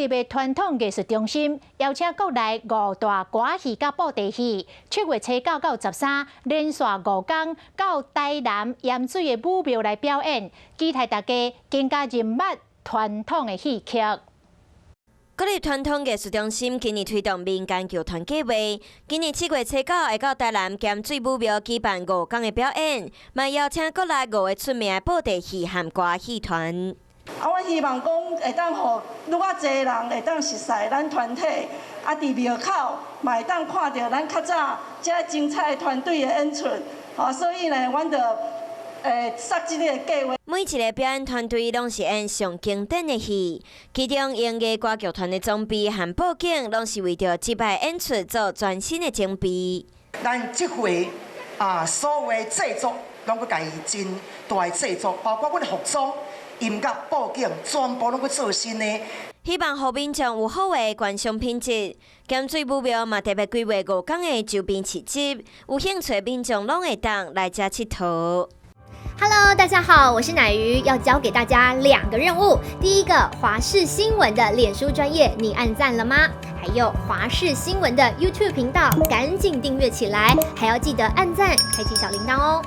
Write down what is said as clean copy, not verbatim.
立的傳統藝術中心邀請國內五大歌仔戲佮布袋戲，7月初9到13，連續5天到台南鹽水的武廟來表演，期待大家更加認捌傳統的戲曲。國立傳統藝術中心今年推動民間劇團計劃，今年7月初9會到台南鹹水武廟舉辦5天的表演，嘛邀請國內五個出名的布袋戲和歌仔戲團。啊，阮希望講會當予愈較濟人會當熟似咱團體，啊，佇廟口嘛會當看著咱較早遮精彩團隊的演出，吼，所以呢，阮就設這个計劃。每一个表演團隊攏是演上經典的戲，其中英藝歌劇團的裝備和布景，攏是為著這擺演出做全新的準備。咱這回啊，所有的製作攏閣共伊真大的製作，包括阮的服裝、音樂、布景，全部攏閣做新的。希望予民眾有好的觀賞品質。鹹水武廟嘛特別規劃5天的周邊市集，有興趣的民眾攏會當來遮𨑨迌。 Hello，大家好，我是乃瑜，要交給大家兩個任務。第一個，華視新聞的臉書專頁，你按讚了嗎？還有華視新聞的 YouTube 頻道，趕緊訂閱起來，還要記得按讚，開啟小鈴鐺哦。